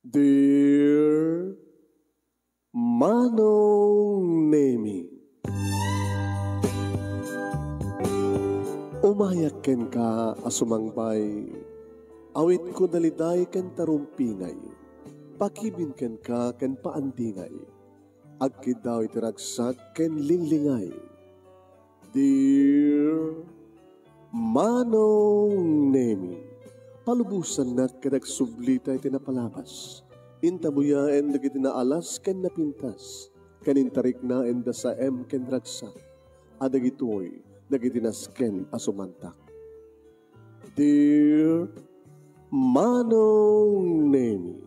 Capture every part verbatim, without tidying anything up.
Dear Manong Nemi, umayak kenka a sumangbay, awitko daliday ken tarumpingay, pakibin kenka ken paandingay, agkiddaw iti ragsak ken linglingay. Dear Manong Nemi, palubosannak ket agsublita iti napalabas. Intabuyaen dagiti naalas ken napintas, ken intariknaen da saem ken ragsak, a dagitoy dagiti nasken a sumantak. Dear Manong Nemi,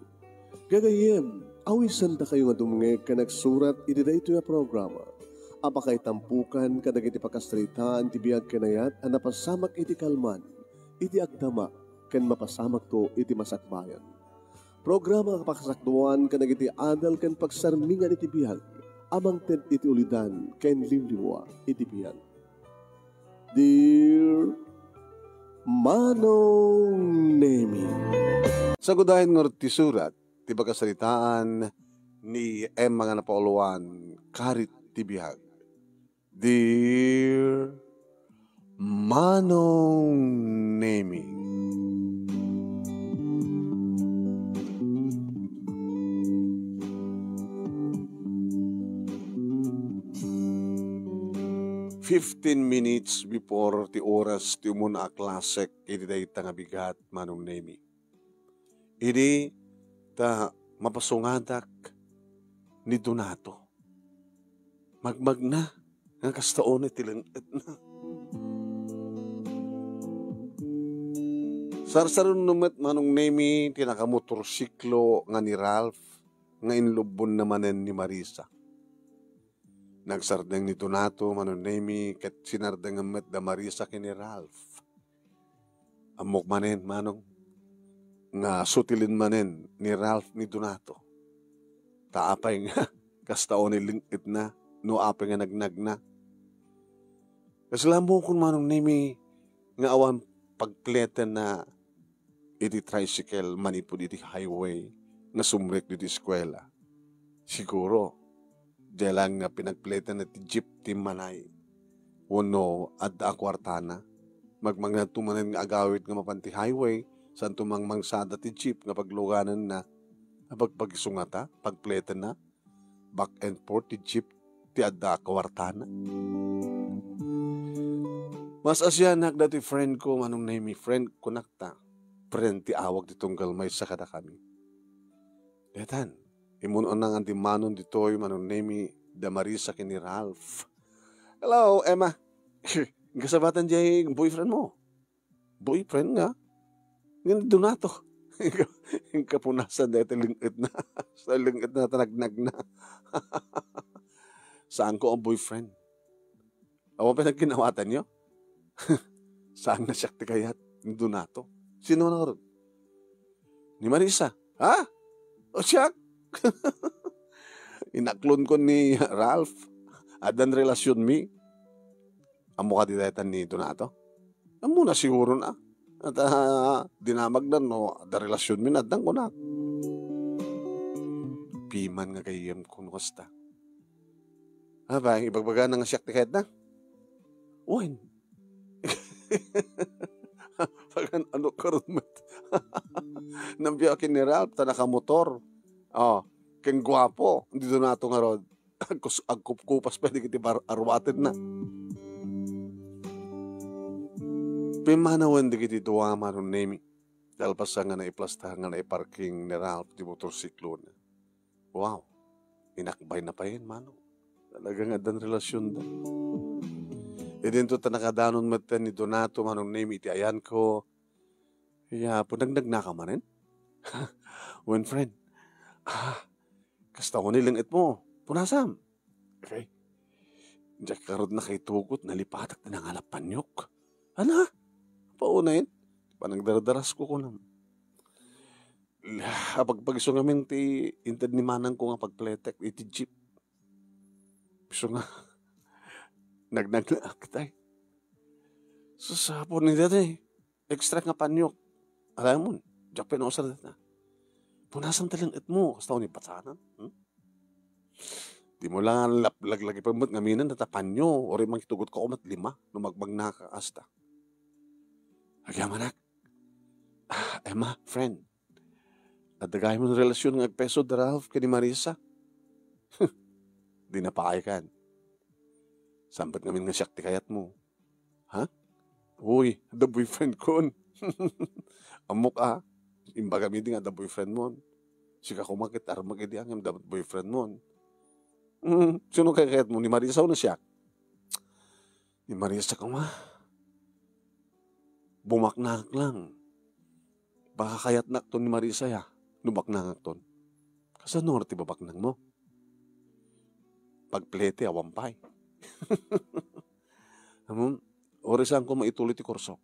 gagayyem, awisendakayo nga dumngeg ken agsurat iti daytoy a programa a pakaitampukan kadagiti pakasaritaan ti biag ken ayat a napasamak iti kalman, iti agdama, ken mapasamakto iti masakbayan. Programa nga pakasakduan kadagiti adal ken pagsarmingan iti biag a mangted iti ulidan ken liwliwa iti biag. Dear Manong Nemi. Sagudayen ngarud ti surat ti pakasaritaan ni Emma nga napauluan, Karit ti Biag. Dear Manong Nemi. Fifteen minutes before ti oras ti umuna a klasek iti dayta nga bigat, Manong Nemi. Idi ta mapasungadak ni Donato. Magmagna nga kasta unay ti leng-etna. Sarsaruno met, Manong Nemi, ti nakamotorsiklo nga ni Ralph nga inlubbonna manen ni Marisa. Nagsardeng ni Donato, Manong Nemi, ket sinardengen met da Marisa ken ni Ralph. Ammok manen, Manong, nga sutilen manen ni Ralph ni Donato. Ta apay nga kasta unay leng-etna no apay nga nagnagna. Kasla ammokon, Manong Nemi, nga awan pagpletenna iti tricycle manipud iti highway nga sumrek ditoy eskuela. Siguro, diay laeng nga pinagpletenna ti jeep ti immanay. Wenno adda a kuartana. Magmagnato manen nga agawid nga mapan ti highway, saanto mangmangsada ti jeep nga pagluganenna. Napagpagisungata, pagpletenna, back and forth ti jeep ti adda a kuartana. Mas asianak dati friend ko, Manong Nemi, friend ko nakta. Friend ti awag ti tunggal maysa kadakami. Detan, immun-unangan ti Manong ditoy, Manong Nemi, da Marisa ken ni Ralph. Hello, Emma. Kasabatan diay boyfriend mo? Boyfriend nga? Ngem ni Donato. Inka punasan dayta leng-etna. Sa leng-etna ta nagnagna. Saanko a boyfriend. Awan pay nagkinnawatanyo? Saan nga siak ti kayat ni Donato? Sino na ngarud? Ni Marisa. Ha? O siak? Inaklon ko ni Ralph. Addan relasyon mi. Ammo kadi daytan ni Donato? Ammona siguro na. At, ah, dinamagdan no, adda relasyon mi, naddang ko na. Piman nga gayyem ko no kasta. Abay, ibagbaga na nga siak ti kayatna. Wen. Pagan-ano ka run met. Nambiak ni Ralph, ta nakamotor. Oh, ken guapo, di Donato ngarud. Agkus-, agkupkupas pay dagiti bar-, arwatenna. Pimmanawen dagiti dua, Manong Nemi. Dalpasan nga naiplastar nga naiparking ni Ralph ti motorsiklona. Wow! Inakbayna payen, Manong. Talaga nga addan relasyonda. Idinto ta nakadanon metten ni Donato, Manong Nemi, iti ayanko. Ya, punagnagnaka manen? Wen, friend. Ah, kasta unay leng-etmo. Punasam. Okay. Diak ngarud nakaitugot, nalipatak ti nangalap paniok. Ana? Paunayen? Panagdaradaras ko kunam. Apagpagiso ngamin ti inted ni manangko nga pagpletek iti jeep. Isu nga, nagnaglaak tay. Sasapon ni dati, extra nga paniok. Alam mo, diak pinausar data. Punasan ti leng-etmo, kasta ni patsanan. Hmm? Dimo la lap-, laglagipen met ngamin data panyo, uray mangitugot ka met lima, no magmagna ka kasta. Agyamanak. Ah, Emma, friend. Adda gayam relasyon nga agpayso da Ralph ken ni Marisa. Di napaay kan. Saan met ngamin nga siak ti kayatmo? Ha? Uy, adda boyfriend kon. Ammok a. Imbagam idi nga adda boyfriend mon. Sika koma ket armek idi ngem adda boyfriend mon. Hmm, sino kay kayatmo, ni Marisa wenno siak? Ni Marisa koma. Bumaknangak lang. Baka kayatnakton ni Marisa ya, no baknangakton. Kasano ti babaknangmo? Pagplete, awan pay. Ammom, uray saanko maituloy ti kurso.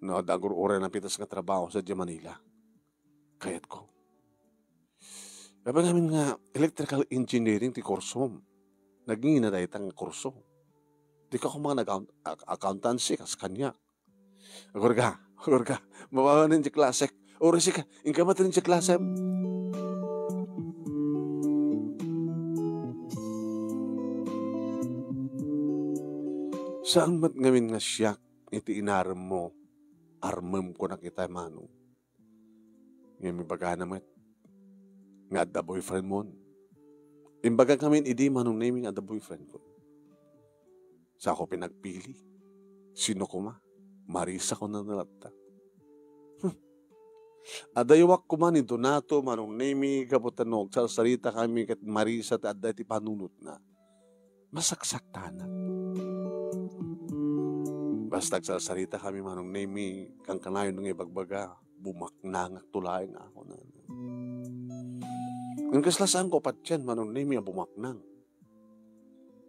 No, adda agur-uray napitas nga trabaho sadiay Manila. Kayatko. Apay ngamin nga electrical engineering ti kursom. Nagingina dayta nga kurso. Dika koma nag-account-, ac-, accountancy kas kaniak. Agurga, agurga. Mababanen ti klasek. Uray sika, inka met ti klasem. Saan met ngamin nga siak iti inaremmo, armem kunak ita, Manong. Ngem ibagana met nga adda boyfriend mon. Imbagak ngamin idi, Manong Nemi, nga adda boyfriend ko. Saanko pinagpili. Sino koma? Marisa ko na latta. Hmm. Adayuak koma ni Donato, Manong Nemi, gapu ta no agsarsarita kami ket Marisa ti adda iti panunotna. Masaksaktanak. Basta agsarsarita kami, Manong Nemi, kankanayon nga ibagbaga, bumaknangakto laeng ako na. Ngem kasla saanko patien, Manong Nemi, a bumaknang.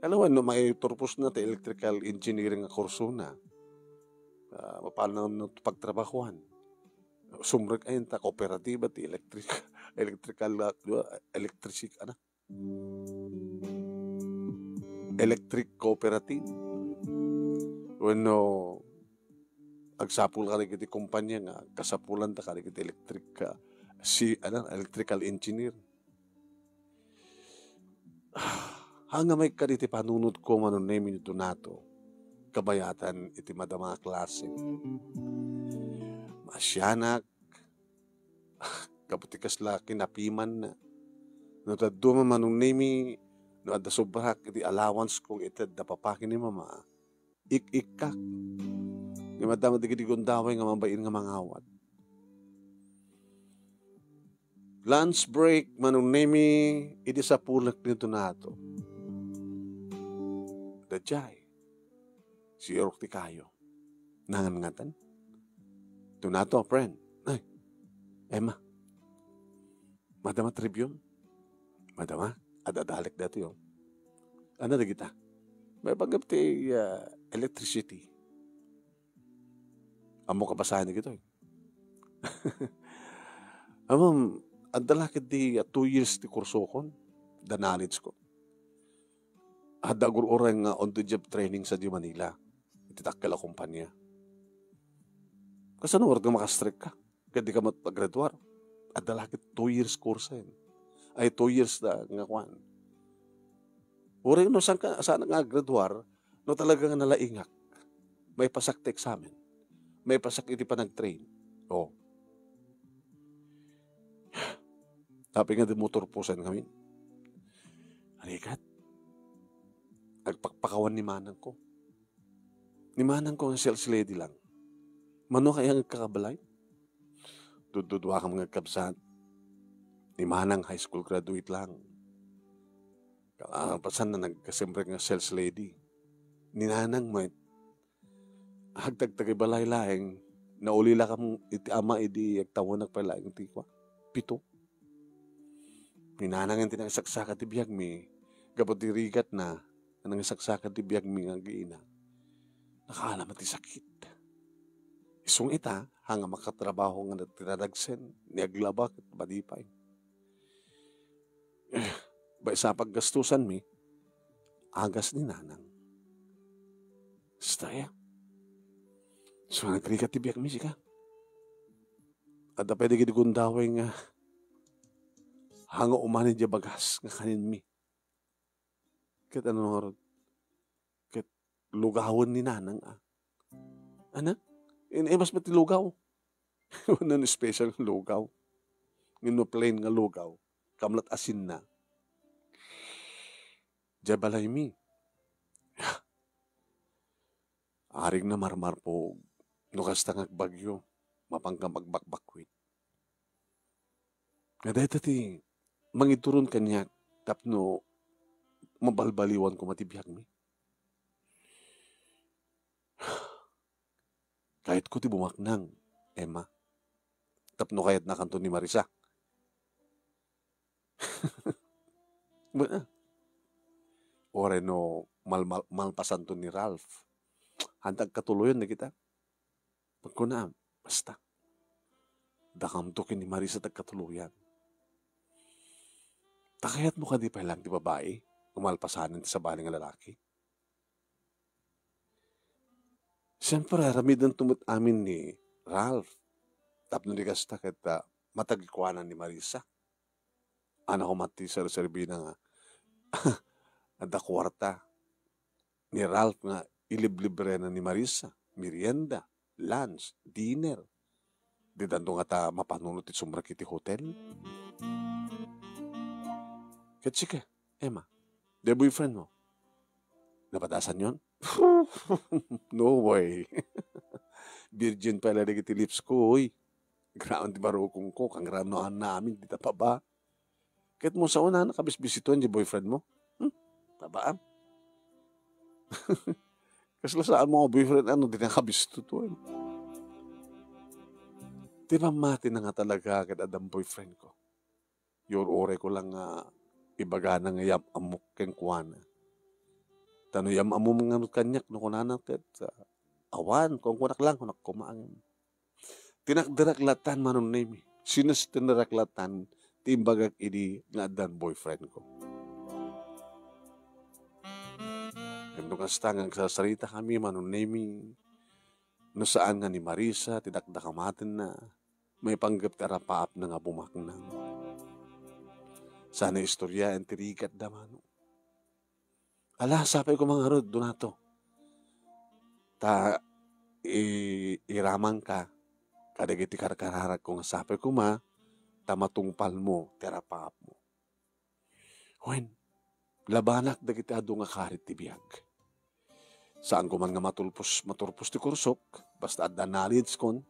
Kalawen no maiturposna ti electrical engineering a kursona. Ah, mapalna no pagtrabahoan. Sumrek ayan ta kooperatiba ti electric, electrical, ah, electric, ano? Electric cooperative. Wenno agsapul ka dagiti kumpanya nga kasapulan ta kadagiti electric, ah, si, ano, electrical engineer. Haan nga maikkan iti panunotko, Manong Nemi, ni Donato, kabayatan iti madama a klase. Maasianak, gapu ti kasla kinapimanna. No taddo man, Manong Nemi, no adda sobrak iti allowance ko iti adda papaki ni Mama, ik-ikkak. Ngem adda met dagiti gundaway nga mabain nga mangawat. Lunch break, Manong Nemi, idi sapulek ni Donato. Daydiay, sirok ti kayo. Nangan ngaten? Donato, friend. Ay, Emma. Madama tribium? Madama, ad-adalek datoy, oh. Ano dagita? Maipanggep ti, ah, electricity. Ammok a basaen dagitoy. Ammom, adda la ketdi, ah, two years ti kursokon, the knowledge ko. Adda agur-uray nga on-the-job training sadiay Manila, iti dakkel a kumpanya. Kasano nga makastrek ka? Ket dika met agraduar. Adda la ket two years course, eh. Ay, two years da nga kuan. Uray no saan ka, saan nga agraduar, no talaga nga nalaingak. Maipasak ti examen. Maipasak iti panagtrain. Oh. Apay nga di mo turposan ngamin? Alikat. Agpakpakawan ni manang ko. Ni manang ko nga sales lady lang. Mano kaya nga agkakabalay? Dududua ka mga kabsat. Ni manang high school graduate lang. Kalapasan na nagkasemrek nga sales lady. Ni nanang met, agtagtagay balay laeng, naulila kam iti ama idi agtawenak pay laeng ti kua, pito. Ni nanang ti nangisaksakat ti biagmi, gapu ti rigatna, nangisaksakat ti biagmi nga agina. Nakaala met ti sakit. Isung ita, haan nga makatrabaho nga nagtiradagsen, ni aglaba ket madi pay. Eh, maysa a paggastusanmi, agas ni nanang. Kasta ya. So, nagrigat ti biagmi, sika. Adda pay dagiti gundaway nga Hango umanen diay bagas nga kaninmi. Ket ano ngarud? Ket lugawen ni nanang, a. Anak, inemas met ti lugaw. Wen no special nga lugaw. Ngem no plain nga lugaw, kamlat asinna. Diay balaymi. Arik na marmarpog, no kasta nga agbagyo, mapanka magbakbakwit. Nga dayta ti mangituron kaniak tapno mabalbaliwan koma ti biagmi. Kayatko ti bumaknang, Emma. Tapno kayatnakanto ni Marisa. Wen, a. Uray no mal-, mal-, malpasanto ni Ralph. Haan ti agkatuloyan dagita. Pagkuna, basta. Dakamto ken ni Marisa ti agkatuloyan. Ta kayatmo kadi pay laeng ti babai nga malpasanen ti sabali nga lalaki? Siempre, aramidento met amin ni Ralph. Tapno di kasta ket, a, matagikuanan ni Marisa. Ania koma ti serserbina nga adda kuarta ni Ralph nga iliblibrena ni Marisa, merienda, lunch, dinner. Didanto ngata mapanunot ti sumrek iti hotel? Ket sika, Emma, diay boyfriend mo, napadasanyon? No way. Virgin pay la dagiti lips ko, oy. Grawen ti barukongko, kangranoanna amin dita paba. Ket mo sao, nakabisbisituen diay boyfriend mo? Hmm? Pabaam? Kasla saan mo nga boyfriend, ano, di nakabisituen? Ti pammatina nga talaga ket addan boyfriend ko. Yur-uray ko lang nga ibagana nga yam-ammok kenkuana. Ta no yam-ammom nga kaniak no kunana ket, a, awan, kunkunak lang, kunak koma. Tinakderak latan, Manong Nemi. Sinestenderak latan ti imbagak idi nga addan boyfriend ko. Ngem no kasta nga agsarsarita kami, Manong Nemi, no saan nga ni Marisa ti dakdakamatenna, maipanggep ti arapaapna nga bumaknang. Sana istoryaen ti rigatda, Mano. Ala, sapay koma ngarud, Donato. Ta i-, iramangka kadagiti karkararagko nga sapay koma ta matungpalmo ti arapaapmo. Wen, labanak dagiti adu nga karit ti biag. Saanko man nga matulpos, maturpos ti kursok, basta adda knowledge kon,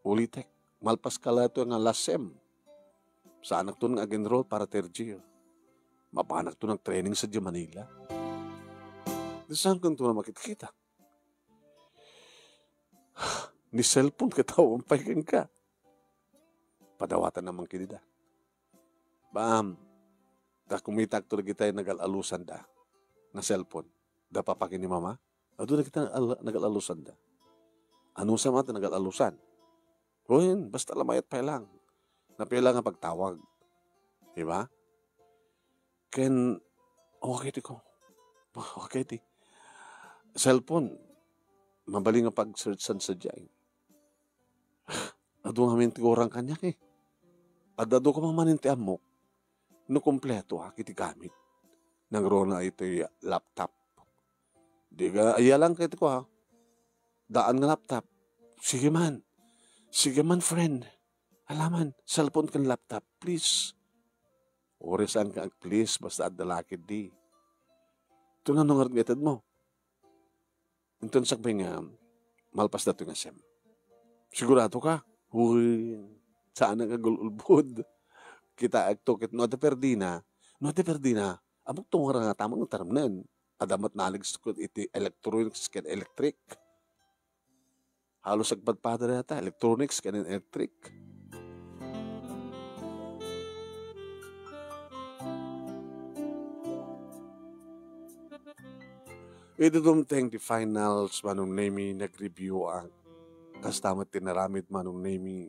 ulitek, malpaska la ito nga lasem. Saanakton nga ag-enroll para third year. Mapanakton nga training sadiay Manila. Di saankanto nga makitkita. Ni cellphone ket awan pay kenka. Padawatan man ken ida. Baam, ta kumitakto dagiti nagal-alusanda nga cellphone. Da papa ken ni mama, adu dagiti nagal-, nagal-alusanda. Anusam a ti nagal-alusan? Wen, basta la mayat pay lang. Napay lang nga pagtawag. Di ba? Ken, okay ti ko. Okay ti. Cellphone, mabalin nga pag-searchan sadiay. Adu ngamin ti gurang kaniak, e. Ad-adu koma manen ti ammok no kumpleto a iti gamit. Nangruna iti laptop. Di ka, ayalan ka iti ko, ha? Daan nga laptop. Sige man. Sige man, friend. Alaman, cellphone ken laptop, please. Uray saanka ag-please, basta adda la ketdi. Ito na no ngarud nga itedmo. Inton sakbay nga, malpas datoy nga sem. Sigurado ka? Uy, saan nga agul-ulbod. Kitaek to ket no adda perdina, no adda perdina, ammok to nga nga tamang taremnen. Adda met knowledge iti electronics ken electric. Halos agpadpada dayta, electronics ken electric. Iti dumteng ti finals, Manong Nemi, nag-review ak. Kasta met ti naramid, Manong Nemi,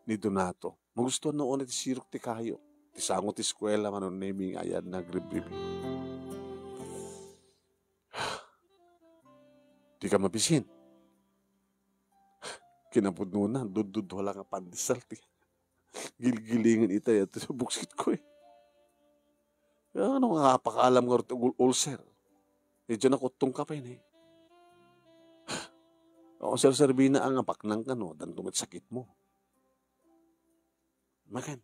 ni Donato. Magustuhan no una ti sirok ti kayo. Ti sango ti eskuela, Manong Nemi, nga ayan nag-review. Di ka mabisin. Kinapudnona, duddudua la nga pandesal ti, gilgilingen ita yadto sa buksit ko eh. Ano nga pakaalam nga rut ul-, ulcer? Medyo nakuttong ka pa yun eh. O, sir, sir, bina ang apaknang ka, no? Dan tumit sakit mo. Makan,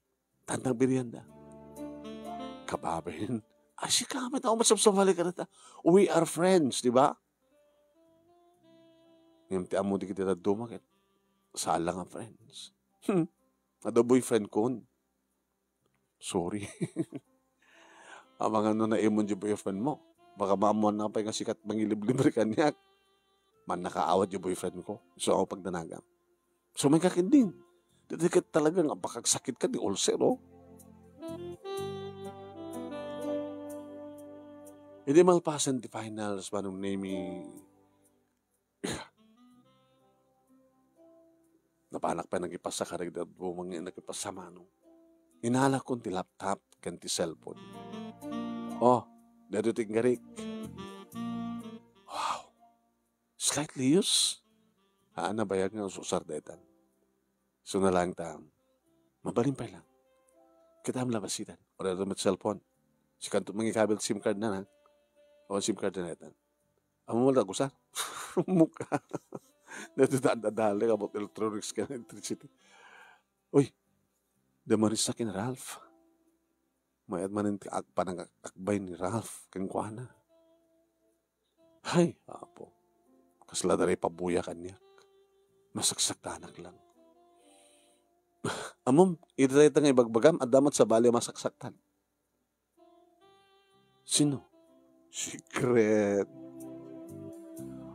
tantang birianda. Kababain. Ay, si kami, tao masapsapali ka na ta. We are friends, di ba? Ngayon, ti amo di kita daduma, ket saan lang ang friends. Hmm. Ado boyfriend ko. Sorry. Amangan no naimon di boyfriend mo. Baka maamuan na pay nga sikat mangiliblibre kaniak. Man nakaawat di boyfriend ko. So, ako pagdanagan. So, may kakindin. Dito ka talaga nga bakagsakit ka di ulcer, oh. Hindi malpasan di finals, Manong Nemi. Napanak pa nagipasa ka ragdad mo, mga nagipasa, Manong. Inala kon ti laptop ken ti cellphone. Oh, dadu ti inggarik. Wow. Slightly used. Haan a bayag nga ususar daytan. So na lang ta. Mabalin pay lang. Kita am labasitan. O dadu met cellphone. Sikanto mangikabil SIM card na, ha? O SIM card na daytan. Amo mo lang, usar. Mukha. Dadu ta dadali ka about electronics ken electricity. Uy, da Marisa ken Ralph. Mayat manen ti ag-, panangakbay ni Ralph kenkuana. Hay, Apo. Kasla da ray pabuya kaniak. Masaksaktanak lang. Ammom, iti dayta nga ibagbagam, adda met sabali a masaksaktan. Sino? Secret.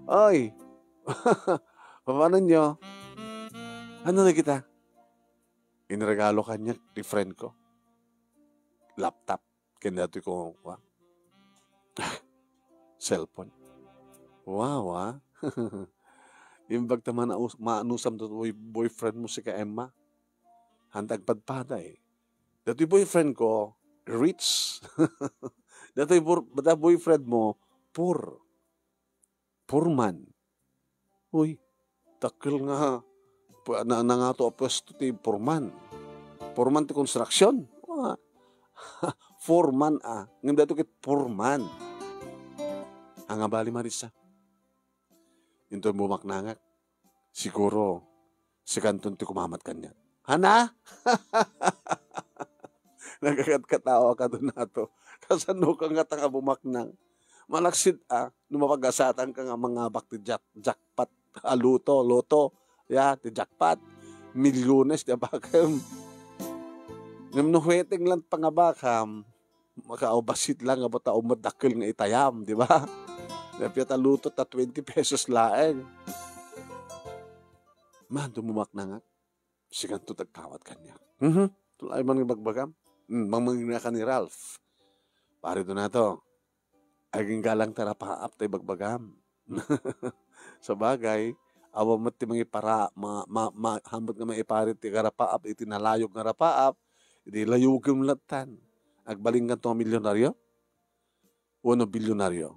Ay! Papanonyo? Ano na kita? Inregalo kaniak ti friend ko. Laptop. Ken datoy ko, wa? Cellphone. Wow, ah. Imbag ta manaus-, maanusam to boy-, boyfriend mo si ka Emma. Hanta agpadpada, eh. Datoy boyfriend ko, rich. Datoy bur-, da boyfriend mo, poor. Foreman. Uy, dakkel nga pu-, na-, nangato a pwesto ti foreman. Foreman ti construction. Ah, foreman, ah. Ngem daytoy ket foreman. Ania bali, Marisa? Inton bumaknangak, siguro, sikanton ti kumamat kaniak. Hana? Nagkakatkatawa ka donato. Kasano ka nga ta nga bumaknang? Malaksid a, no mapagasatan ka nga mangabak ti jack-, jackpot, a, luto, luto, ya, ti jackpot. Milyones ti abakem. Ngem no huweteng lang pangabakam, makaubassit lang nga bata umad dakkel nga itayam, di ba? Napia ta luto ta twenty pesos laeng. Man, dumumaknangak. Sikanto ti agkawat kaniak. Mhm. Tulay man nga bagbagam. Hmm, mangmangina ka ni Ralph. Pare, donato. Aginggalang ta rapaap ta ibagbagam. Sabagay, awan met ti mangipara-, ma-, ma-, ma-, hamet nga maiparit ti karapaap iti nalayog nga rapaap, idi layogem lattan. Agbalin kanto nga milyonaryo? Wenno bilyonaryo?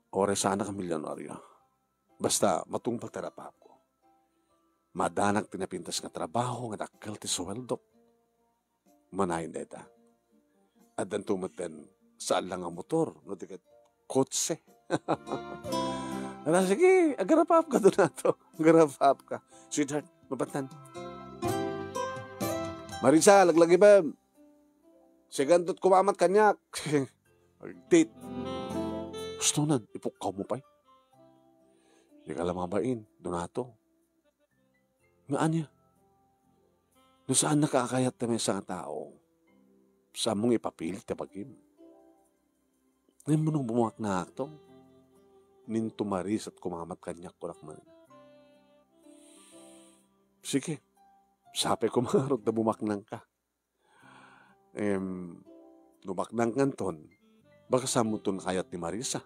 Uray saanak a milyonaryo. Basta, matungpal ti rapaapko. Maadanak ti napintas nga trabaho nga dakkel ti suweldok. Manayon dayta. Addanto metten saan lang nga motor, no di ket kotse. Ala, sige, agarapaap ka donato. Agarapaap ka. Sweetheart, mapatnan. Marisa, laglagipem. Sikanto ti kumamat kaniak. Agtit. Husto nan, ipukkaw mo pay. Di ka la mabain, donato. Nga ania? No saannaka a kayat ti maysa nga tao, saanmo nga ipapilit ti bagim. Ngem no bumaknangakto, ninto Marisa ti kumamat kaniak, kunak man. Sige, sapay koma ngarud ta bumaknangka. Em, no maknang nganton, baka saanmoton kayat ni Marisa.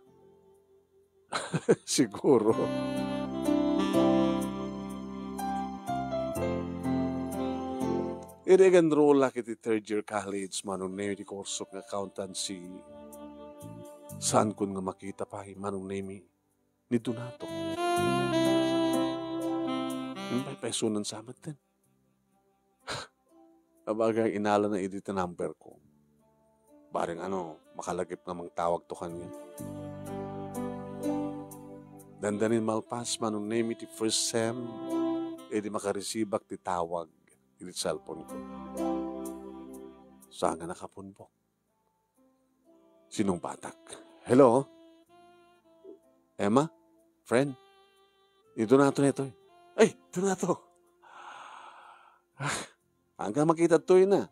Siguro. Idi ag-enrollak iti third year college, Manong Nemi, ti kurso nga accountancy, saankon nga makita pay, Manong Nemi, ni Donato. Ngem paypaysonan sa metten. Abagay, inalana idi ti number ko. Bareng ano, makalagip nga mangtawag to kaniak. Dandanin malpas, Manong Nemi, ti first sem, idi makarisibak ti tawag iti cellphone ko. Saan nga nakapunbok? Sinungbatak. Hello? Emma? Friend? Ito na to, ito. Ay, ito na to. Ah, hanggang makita to na.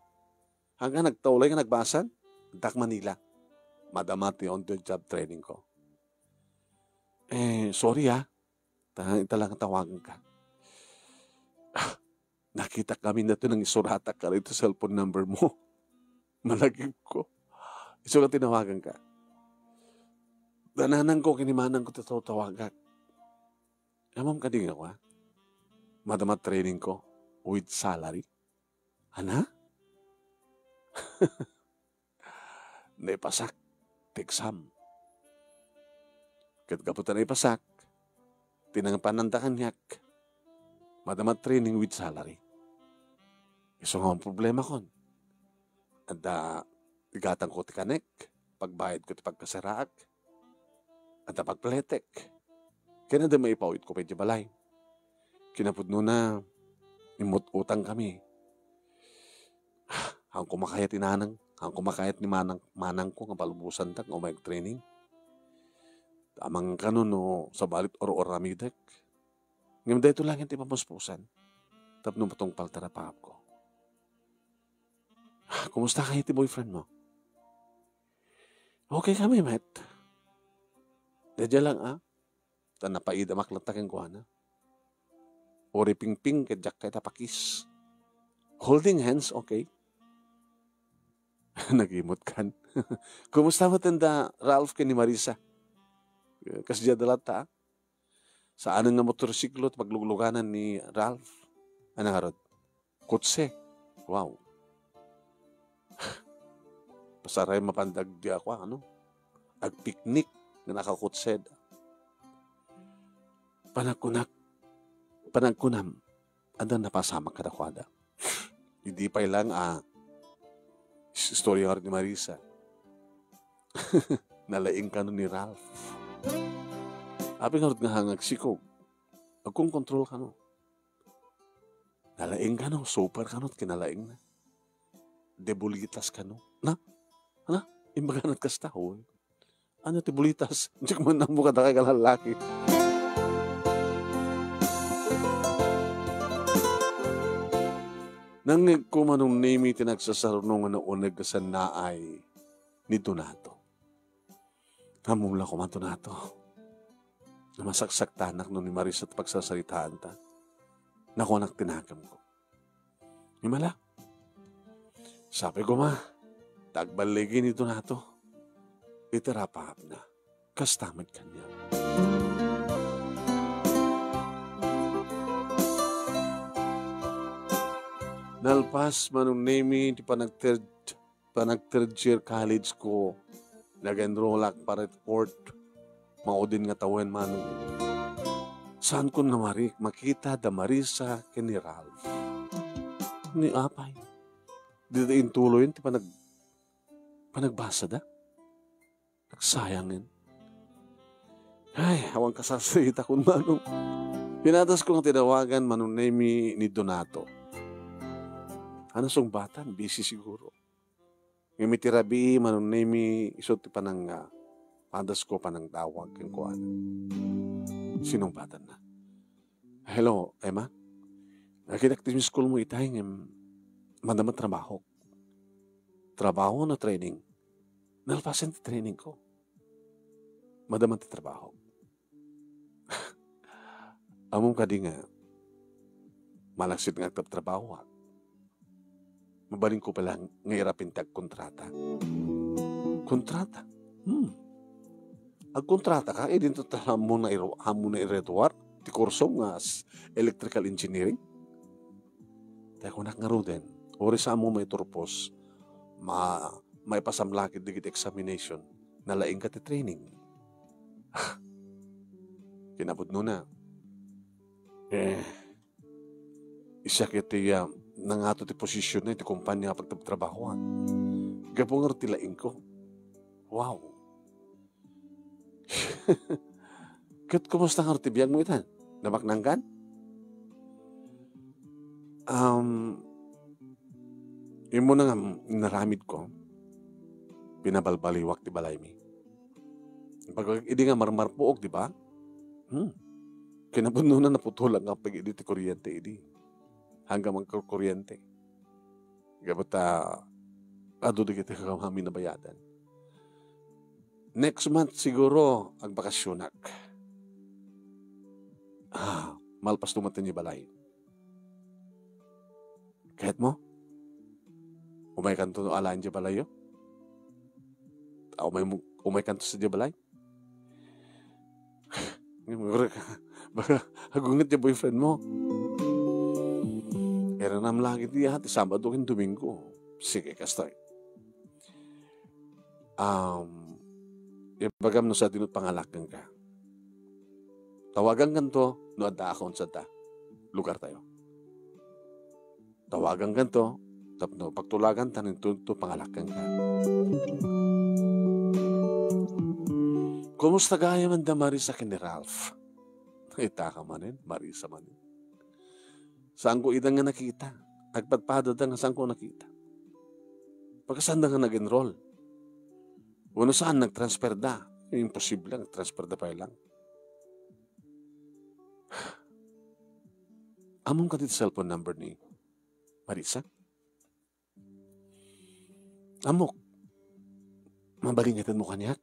Hanggang nagtaulay nga nagbasag. Dak Manila. Madama ti on-the-job training ko. Eh, sorry ah. Ta, ita lang tawagan ka. Ah, nakita kami na to nang isuratak ka rito cellphone number mo. Malagip ko. Isu nga tinawagan ka. Dananang ko, kinimanang ko ti tawagak. Amam kadi nga kwa? Madama training ko with salary. Ana? Naipasak ti exam. Ket gapu ta naipasak, ti nangipananda kaniak, madama training with salary. Isu nga ang problema kon. Adda igatang ko ti kanek, pagbayad ko ti pagkasaraak, adda pagpletek. Ken adda maipawit ko pay ti balay. Kinapudnona, immut-utang kami. Haan ko makayat inanang, haan ko makayat ni manang, manang ko nga palubosandak nga umay training. Amang kano no sabalit or-oramidek. Ngem dayto lang ti pamuspusan. Tapno matungpal ta rapaap ko. Kumusta kayo ti boyfriend mo? Okay kami, met. Dadya lang, ah. Ta napaida maklatta kenkuana. Uri pingping ket diak kayat a pakis. Holding hands, okay. Nagimot kan. Kumusta met da Ralph ken ni Marisa? Kasdiay da latta, ah. Saan nga motorsiklo ti paglugluganan ni Ralph? Ano ngarud? Kotse. Wow. Pasaray mapandag di ako, ano? Agpiknik nga nakakotse. Panagkunak, panagkunam, adda napasamak kadakuada. Idi pay lang, ah, is-, istorya ngarud ni Marisa. Nalaing kano ni Ralph. Apay ngarud nga hangagsikog? Agkonkontrol kano. Nalaing kano, super kano, kinalaing na. Debulitas kano. Na? Ano? Imbaganat kasta, hoy. Ano ti bulitas? Diak man ammo kadakay nga lallaki. Nangngeg ko, Manong Nemi, ti nagsasaruno nga nauneg nga sannaay ni Donato. Ammom la koma, Donato. Namasaksaktanak no ni Marisa ti pagsarsaritaanta. Nakunak ti nakemko. Imala. Sapay koma, ta agballigi ni Donato iti rapaapna. Kasta met kaniak. Nalpas, Manong Nemi, ti panagted-, panag-third year college ko, nag-enrollak para iti court. Maudin nga tawen, Manong. Saankon nga marik-, makita da Marisa ken ni Ralph. Ni apay. Dida intuloyen ti panag-, panagbasada. Nagsayangen. Ay, awan kasasaitakon, Manong. Pinadasko nga tinawagan, Manong Nemi, ni Donato. Ano, sungbatan? Busy siguro. Ngem iti rabii, Manong Nemi, isu ti panang, ah, padasko panangtawag kenkuana. Sinungbatanna. Hello, Emma? Nakitak ti miss call mo itay ngem madama trabahok. Trabaho no training? Nalpasen ti training ko. Madama ti trabaho. Ammom kadi nga malaksid nga agtrabtrabahoak. Mabalinko pay lang nga irapin ti agkontrata. Kontrata? Hmm. Agkontrata ka, idin to ta ammo na iro-, ammo na ireduar ti kurso nga s-, electrical engineering? Tay kunak ngaruden, uray sa ammo maiturpos, ma-, maipasamlakid dagiti examination, nalaing ka ti training. Kinapudnona. Eh, Siak iti, ah, nangato ti posisyon na iti kumpanya a pagtrabahoan. Gapu ngarud ti laingko. Wow! Ket kumusta ngarud ti biagmo itan? Namaknangkan? Um, immuna nga inaramidko, pinabalbaliwak ti balaymi. Pag idi nga marmarpuok, di ba? Hmm. Kinapudnona naputolan nga pag idi ti kuryente idi. Hanggang magkuryente. Gapu ta adu dagiti kakaamami nabayadan. Next month siguro agbakasyonak. Ah, malpas dumaten idiay balay. Kayatmo? Umaykanto no alaen idiay balayyo? Ah, umay mo, umaykanto sa idiay balay? Ngem, baka agunget ti boyfriend mo. Iranam lagi ti, ah, ti Sabado ken Domingo. Sige, kastoy. Um, ibagam no sadino pangalak kenka. Tawagankanto no addaakon sadta. Lugar tayo. Tawagankanto tapno pagtulagantan intonto pangalak kenka. Kumusta gayam da Marisa ken ni Ralph? Itaka manen, Marisa manen. Saanko ida nga nakita. Agpadpadada nga saanko nakita. Pagkasanda nga nag-enroll. Wenno saan nagtransfer da. Imposible, nagtransfer da pay lang. Ammom kadi ti cellphone number ni Marisa? Ammok. Mabalin nga itedmo kaniak?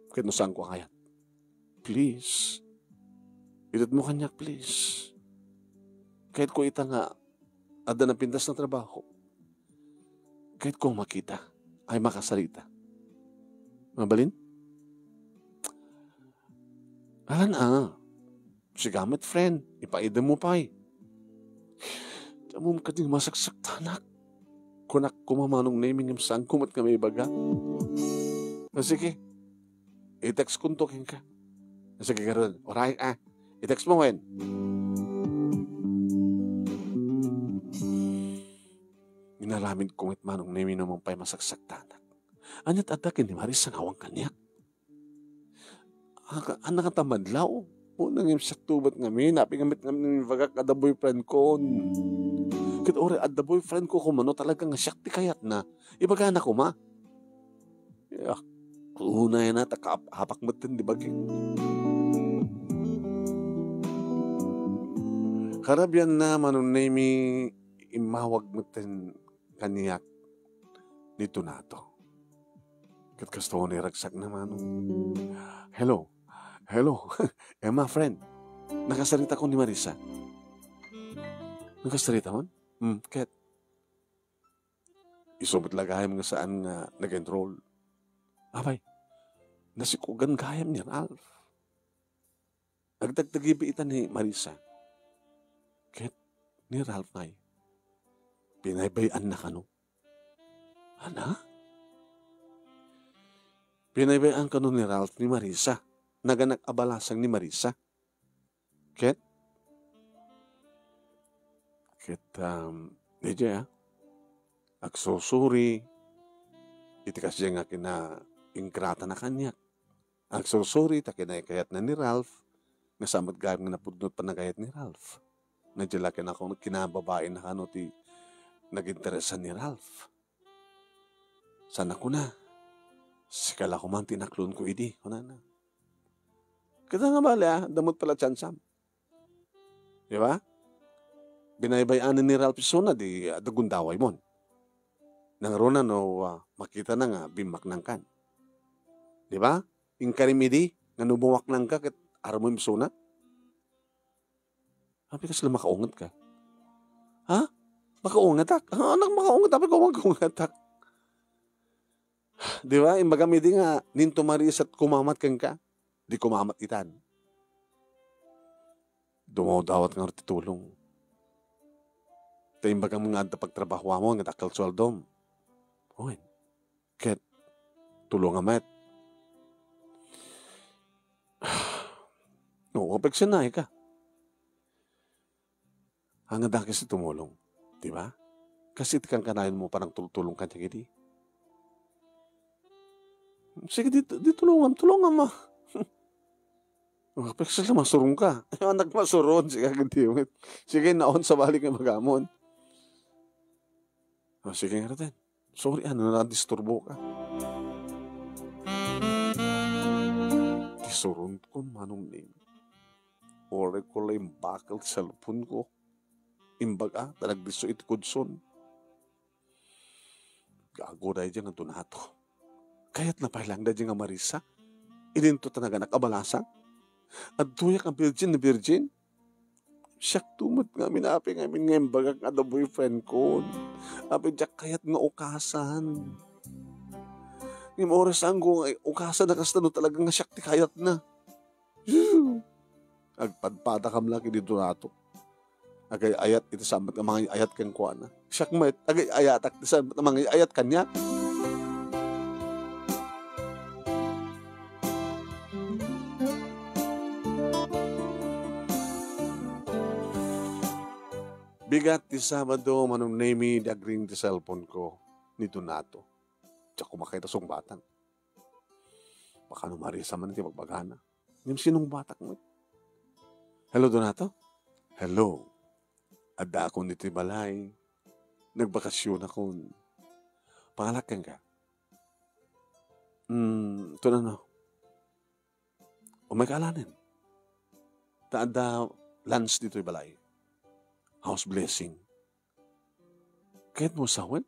Ket no saanko a kayat? Please. Itedmo kaniak, please. Kayatko ita nga adda napintas nga trabaho. Kayatko makita. Ay makasarita. Mabalin? Alan a. Sika met, friend, ipaidemmo pay. Ammom kadi masaksaktanak. Kunak koma, Manong Nemy, ngem saanko met nga maibaga. Ah, sige. I-text konto kenka. Ah, sige, garud. Oray, ah. I-text mo wen. Inaramidko met, Manong Nemy, no ammom pay masaksaktanak. Ania ti adda ken ni Marisa nga awan kaniak? Aka-, anak ta madlaw. O, nangimsiak to met ngamin. Apay nga met ngamin ibagak adda boyfriend ko. Ket uray adda boyfriend ko, kung mano talaga nga siak ti kayatna, ibagana koma. Yak, unay na, ta kaap-apak met ten di bagi. Karabian na, Manong Nemy, immawag met ten kaniak ni Donato. Ket kastoy ni ragsakna, Manong. Hello. Hello. Emma, friend. Nakasaritakon ni Marisa. Nakasarita man? Hmm, ket isu met la gayam nga saan nga nag-enroll. Apay, nasikogan gayam ni Ralph. Agdagdagibi ita ni Marisa. Ket ni Ralph ngay, binaybay-anna kano. Ana? Binaybay-an kano ni Ralph ni Marisa. Naganak a balasang ni Marisa. Ket? Ket, um, D J, ah, agsursuri iti kasdiay nga kinaingrata na kaniak. Agsursuri ta kinaykayatna ni Ralph, nga saan met gayam nga napudno ti panagayat ni Ralph. Nadya la kenkuana, kinababaina kano ti naginteresan ni Ralph. Saan a kuna, "Sika la koma ti inaklonko idi," kunana. Ket nga bale, ah, adda met pay la tiansam. Di ba? Binaybay-anen ni Ralph isuna, di, ah, adda gundaway mon. Nangruna no, ah, makitana nga bimmaknangkan. Di ba? Inkarim idi nga no bumaknangka ket armem isuna. Apay, kasla makaungetka? Ha? Makaungetak? Ah, anak, makaunget. Apay, koma makaungetak? Di ba? Imbagam idi nga, "Ninto Marisa et kumamat kenka." Di kumamat itan. Dumawdawat ngarud ti tulong. Ta imbagam nga adda pagtrabahoam nga dakkel sueldom. Wen. Ket tulongam met. No, apeksennaika. Haan nga dakes ti tumulong. Di ba? Kas iti kankanayon mo, parang tultulong kaniak idi. Sige, di, di tulongam, tulongam, ah. Oh, pagsa masurong ka. Anak, masurong, sige, agad di, sige, naon sa balik nga magamon. Oh, sige nga, Raden. Sorry, ano, nadisturbo ka. Ti suron ko, Manong Nemi. Uray ko la imbakal ti cellphone ko. Imbaga, ta nagdisso iti kudson. Gago daydi nga Donato. Kayatna pay lang daydi nga Marisa. Idinto ta naganak a balasang. Adtoyak nga virgin na virgin. Siak to met nga amin-api nga amin nga imbagak nga adda boyfriend ko. Api diak kayat nga ukasan. Ngem oras anggo nga ukasan na kasta no talaga nga siak ti kayatna. Agpadpadakam la ken ni Donato. Agay-ayat iti sambat nga mangay-ayat kenkuana. Siak met, agay-ayatak iti sambat nga mangay-ayat kaniak. Bigat ti Sabado, Manong Nemi, di agring ti cellphone ko ni Donato. Diak kumakita sungbatang. Baka no Marisa man iti bagbagana. Ngem sinungbatak met. Hello, Donato? Hello. Addaakon ditoy balay. Nagbakasionakon. Pangalak kenka? Hmm, ito na, no? Umayka alanen. Ta adda lunch ditoy balay. House blessing. Kayatmo sawen?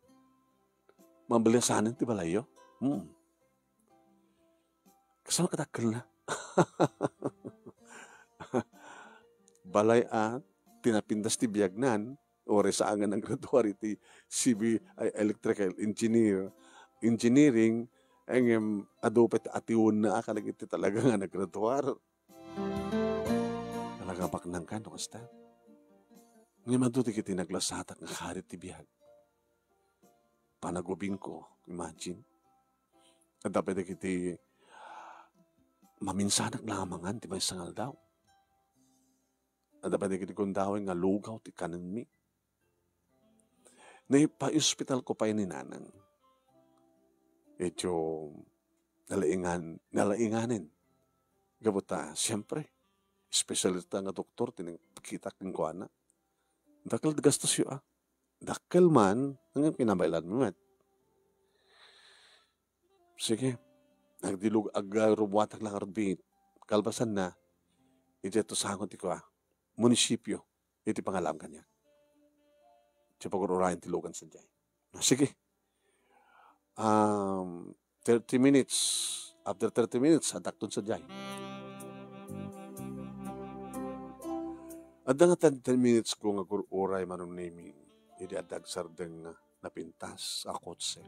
Mablessanen ti balayyo? Hmm. Kasano kadakkelna? Balay a tinapindas ti biagnan, uray saan nga naggraduar iti civil, ay, electrical engineer, engineering, ngem adu pay ti atiwenna a kadagiti talaga nga naggraduar. Talaga baknang ka, no, kasta? Ngem adu dagiti naglasatak nga karit ti biag. Panagubingko, imagine. Adda pay dagiti maminsanak lamangan ti maysa nga aldaw. Adda pay dagiti gundaway nga lugaw ti kanenmi. Naipaospitalko pay ni Nanang. Idiay nalaingan-, nalainganen. Gapu ta, siyempre, espesyalista nga doktor ti nagpakita kenkuana. Dakkel ti gastosyo, a. Dakkel man, ngem kinabaelanmi met. Sige. Agdilug-, agrubuatak la ngarud biit. Kalpasanna, idiay tusangon ti kua, munisipyo, iti pangalaam kaniak. Ti pagur-urayan ti lugan sadiay. Sige. Um, thirty minutes. After thirty minutes, addakton sadiay. Adda nga ten, ten minutes ko nga gur-uray, Manong Nemi, idi adda agsardeng nga napintas a kotse.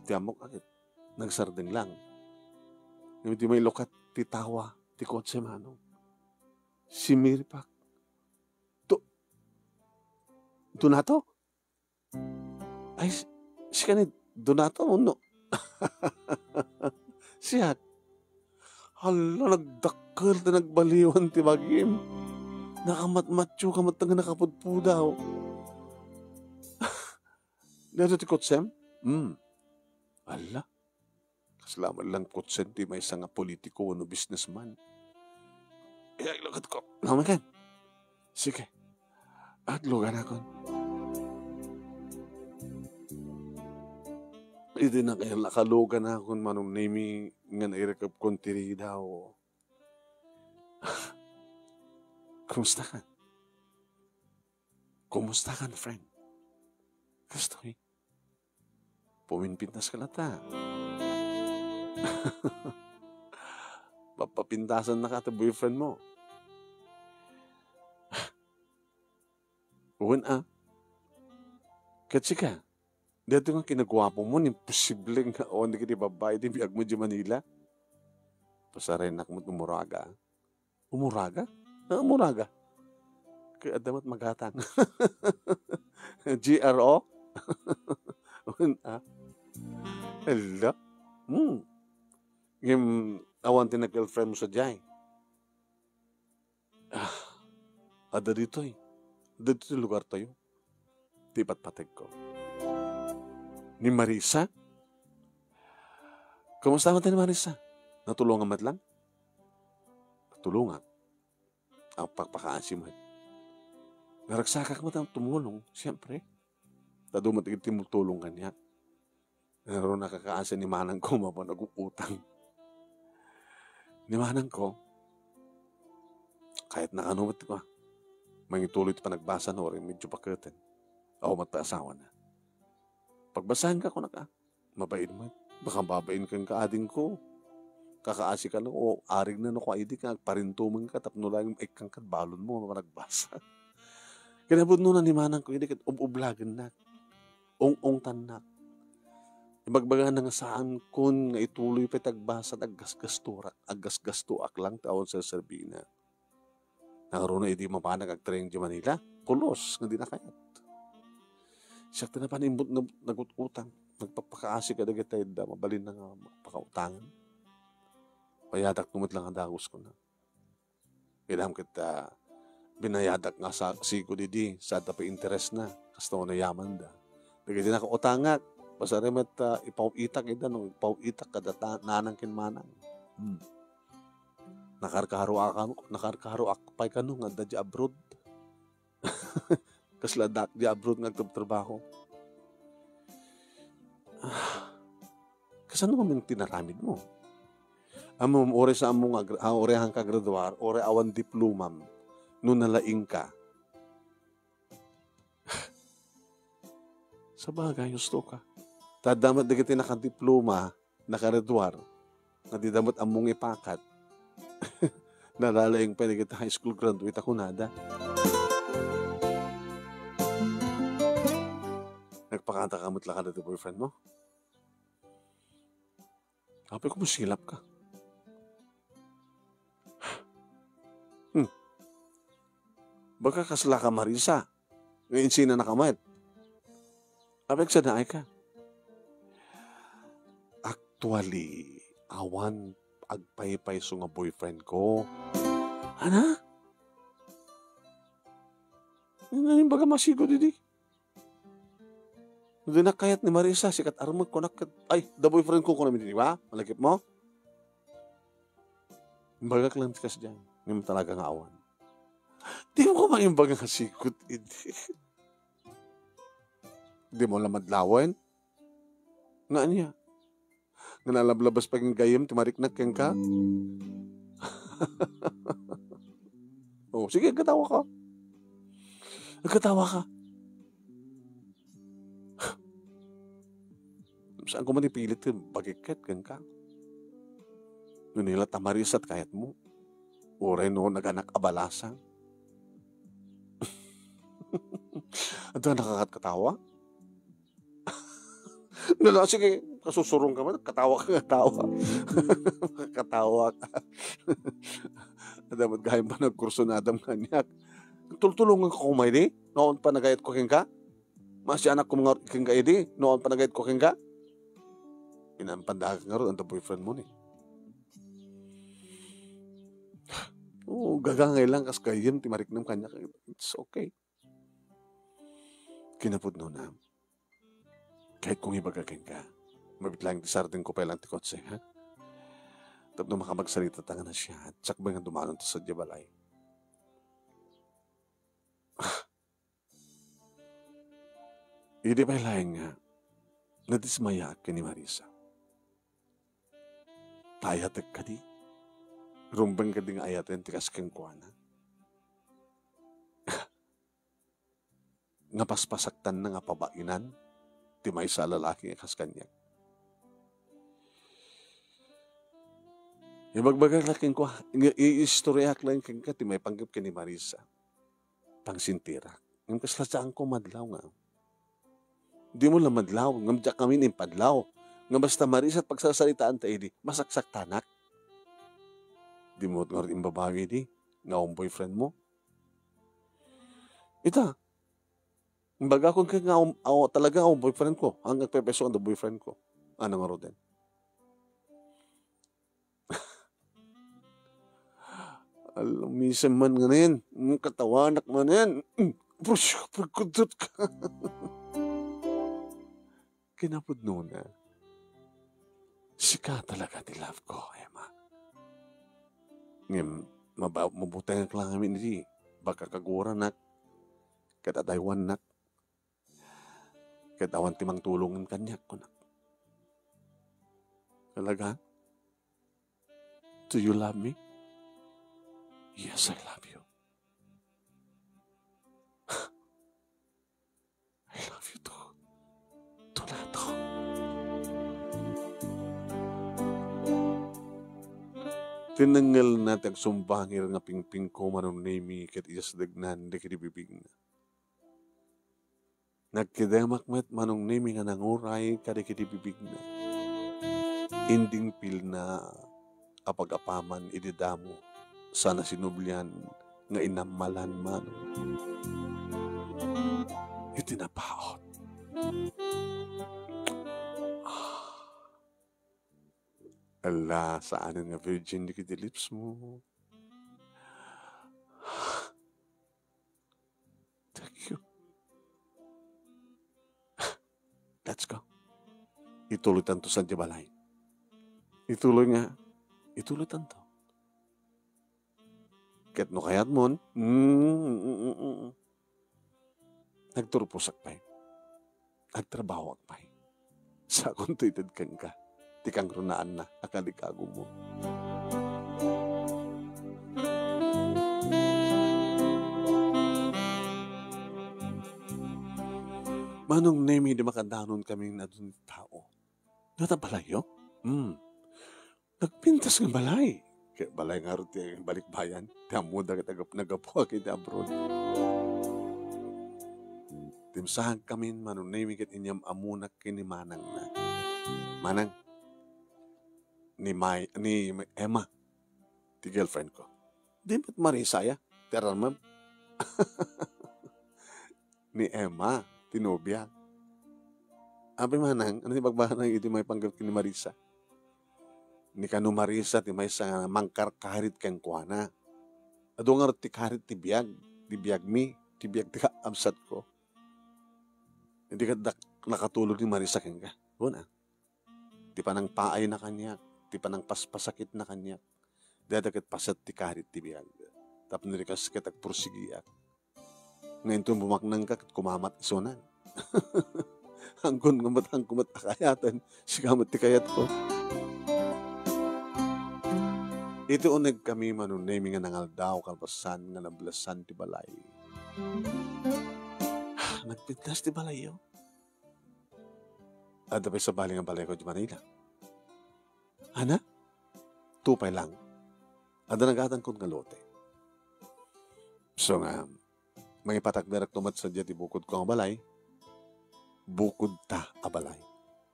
Ti ammok, agit, nagsardeng lang. Ngem di mailukat ti tawa ti kotse, Manong. Simiripak. Do-, Donato? Ay, si-, sika ni Donato, no? Siak. Hala, nagdakkel ti nagbaliwan ti bagim. Nakamatmatyo ka met nga nakapudpudaw. Dito ti kutsem? Hmm. Hala. Kasla man lang kutsen ti maysa nga politiko wenno businessman. Iya, ilakad ko. Naman kan. Sige. Agluganakon. Idi nakil-, nakaluganakon, Manong Nemi, nga nairikepkon ti ridaw. Kumusta ka? Kumusta ka, friend? Kastoy. Puminpintas ka latta. Papapintasan na ka ti boyfriend mo. Wen a. Ket sika, daytoy nga kinaguapo mo, imposible nga awan dagiti babbai ti biag mo di Manila. Pasaranak met umuraga. Umuraga? Ah, umuraga. Kay adda met magatang. G R O? Wen a. Hala. Hmm. Ngem, awan ti nag-girlfriend mo sadiay? Ah, adda ditoy. ditoy lugartayo ti ipatpategko. Ni Marisa? Kumusta met ni Marisa? Natulongan met lang? Natulongan. Agpakpakaasi met. Naragsakak met a tumulong, siyempre. Ta adu met dagiti tumulong kaniak. Pero nakakaasi ni manangko mapon nag-utang. Ni manangko, kayatna kano met, ah, mangituloy ti panagbasana, uray medyo paketen. Awan met pay asawana. Pagbasaenka, kunak, ah, mabain met. Baka mabain kenka, adingko. Kakaasika lang, o arigna no kua idi ket agparintumenka tapno laeng maikkan kad balonmo nga managbasa. Kinapudnona ni manangko idi ket ub-ublagennak. Ung-ungtannak. Ibagbagana nga saankon nga ituloy pay ti agbasa, aggasgastorak, aggasgastoak lang ti awan serserbina. Nangruna idi mapanak agtrain idiay Manila, pulos nga dina kayat. Siak ti napan imbut nag-, nagut-utang, nagpakpakaasi kadagiti adda mabalinna nga pakautangan. Bayadak no met lang a dagus, kuna. Kinam ket, ah, binayadak nga sa-, sigud idi, sa adda pay interesna, kasta no nayamanda. Dagiti nakautangak, basari met, ah, ipaw-itak ida, no, ipaw-itak kada ta-, nanang ken manang. Hmm. Nakarkaroak, nakarkaroak pay kano nga adda di abroad. Kasla adda di abroad nga agtrabtrabaho. Ah, kasano man ti inaramidmo? Ammom, uray saanmo nga gra-, ah, uray haanka graduar, uray awan diplomam, no nalaingka. Sabagay, husto ka. Ta adda met dagiti nakadiploma, nakagraduar, nga dida met ammo nga ipakat. Nalalaing pay dagiti high school graduate a kunada. Nagpakanta ka met la kadagiti boyfriend mo? Apay, kumusilap ka? Hmm. Baka kasla ka Marisa. Nga insinanaka met. Apay, agsanaay ka? Actually, awan agpaypayso nga boyfriend ko. Ana? Nga imbaga masigud idi. Dinak kayat ni Marisa, sikat armek, kunak ket, ay, da boyfriend ko, kunam idi, di ba? Malagipmo? Imbagak lang ti kasdiay, ngem talaga nga awan. Di mo ko maimbaga nga sigud idi. Di mo la madlawen? Nga ania? Nga nalablabas pay ken gayyem ti mariknak kenka? Oh, sige, agkatawa ka. Agkatawa ka. Saan ko man ipilit ti bagikket kenka? No nila ta Marisa ti kayatmo. Uray no naganak a balasang. Adda nakakatkatawa? Nala, sige, kasusurong ka man, katawa ka nga tawa. Katawa ka. Adda met gayam panagkurso ni Adam kaniak. Tultulongan ka koma idi, no awan panagayat ko kenka? Maasianak ko nga kenka idi, no awan panagayat ko kenka? Inampandagan ngarud, anta boyfriend mo ni. Oo, gagangay lang kas gayyem ti mariknam kaniak. It's okay. Kinapudnona, kayat kong ibaga kenka, mabit lang ti sardeng ko pay lang ti kotse, ha? Tapno makapagsalita ta nga nasia, sakbay nga dumanon ta sadiay balay. Idi pay laeng nga, nadismayaak ken ni Marisa. Ta ayatek kadi? Rumbeng kadi nga ayaten ti kas kenkuana? Nga paspasaktanna nga pabainan ti maysa a lalaki nga kas kaniak. Ibagbagak la kenkuana, nga iistoriaak laeng kenka ti maipanggep ken ni Marisa. Pangsintirak. Ngem kasla saanko madlaw nga. Dimo la madlaw, ngem diak ngamin impadlaw. Nga basta Marisa ti pagsarsaritaanta idi, masaksaktanak. Dimo ngarud imbabawi idi, nga awan boyfriend mo. Ita, imbagakon ket nga awan, awan, talaga awan boyfriend ko. Ang nagpepeso nga boyfriend ko. Ano nga, Roden? Alumisem man nganin. Mm, katawanak manen. Mm. Brush, pagkudot ka. Kinapudnona, sika talaga ti love ko, Emma. Ngem, maba-, mabutengak lang amin iti baka kaguranak, ket adaywannak, ket awan ti mangtulongen kaniak, kunak. Talaga? Do you love me? Yes, I love you. I love you too. Donato. Tinengngelna ti agsumbangir nga pingpingko Manong Nemi ket iyasdegnan dagiti bibigna. Nagkidemak met Manong Nemi nga nanguray kadagiti bibigna. Indingpilna a pag-apaman idi damo sana sinublian nga inammalan man iti napaut. Ah. Ala, saanen nga virgin dagiti lips mo. Thank you. Let's go. Ituloytanto sadiay balay. Ituloy nga, ituloytanto. Ket no kayatmon, mm, mm, mm, mm, nagturposak pay. Agtrabahoak pay. Sakonto ited kenka ti kangrunaanna a kalikagumo. Manong Nemi, di makadanon kami nga adun tao. Ngata balayyo? Hmm. Nagpintas nga balay. Ket balay ngarud ti balikbayan. Ti ammoda ket agap-, naggapuak iti abroad. Timsahag kami, Manong Nemi, ket inyam-ammonak ken ni manangna. Manang, ni May-, ni Emma, ti girlfriend ko. Di met Marisa aya, ti aramem. Ni Emma, ti nobia. Apay manang, ano ti bagbaga iti maipanggep ken ni Marisa? Ni kano Marisa ti maysa nga mangkarkarit kenkuana. Adu ngarud ti karit ti biag, ti biagmi, ti biag ti kakabsatko. Idi ket dak-, nakatulog ni Marisa kenka. Una, ti panangpaayna kaniak, ti panangpaspasakitna kaniak. Dayta ket paset ti karit ti biag. Tapno di kas ket agpursigiak. Nga inton bumaknangka ket kumamat isunan. Anggunko met, angko met a kayaten, sika met ti kayatko. Iti unegkami, Manong Nemi, nga nangaldaw kalpasan nga nablesan ti balay. Nagpintas ti balayyo. Adda pay sabali nga balayko iti Manila. Ana? Tupay lang. Adda nagadankon nga lote. So nga, mangipatakderakto met sadiay ti bukodko nga balay. Bukodta a balay,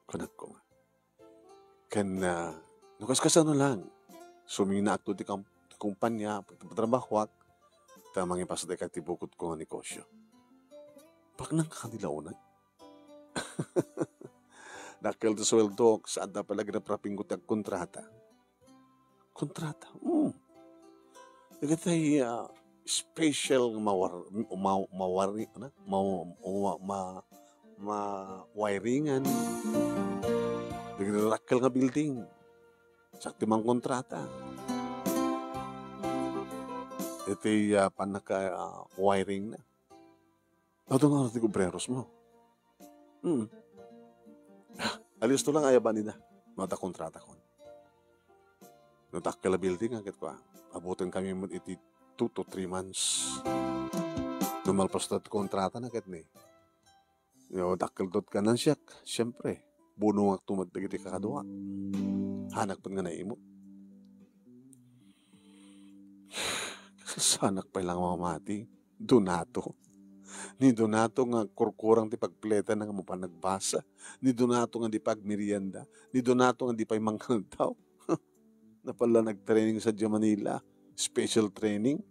kunakko nga. Ken, ah, no kaskasano lang, suminaakto ti kam-, ti kumpanya, ti patrabahoak, ta mangipasdeka ti bukodko nga negosyo. Baknang ka kadi la unay? Dakkel ti suweldok, sa adda pay la ginaprapingko ti agkontrata. Kontrata? Hmm. Dagiti, ah, special nga mawar-, ma-, mawari-, ano? Ma-, ma-, ma-, ma-, wiringan. Dagiti dakkel nga building. Siak ti mangkontrata. Iti, ah, pannaka, ah, wiring na. Adu nga ti obreros mo. Hmm. Alisto lang, aya ba nida? No, ta kontratakon. No, dakkel a building, ah, ket kua, abutenkami met iti two to three months. No, malpasto ti kontratana ket ni. No, dakkel dot kanan siak, siempre, bunongakto met dagiti kakaduak. Hanak pay nga naimut. Sanak pay lang mamati. Donato. Ni Donato nga kurkurang ti pagpletan nga mapan nagbasa. Ni Donato nga di pagmerienda. Ni Donato nga di pay mangaldaw. Napala nagtraining sadiay Manila. Special training.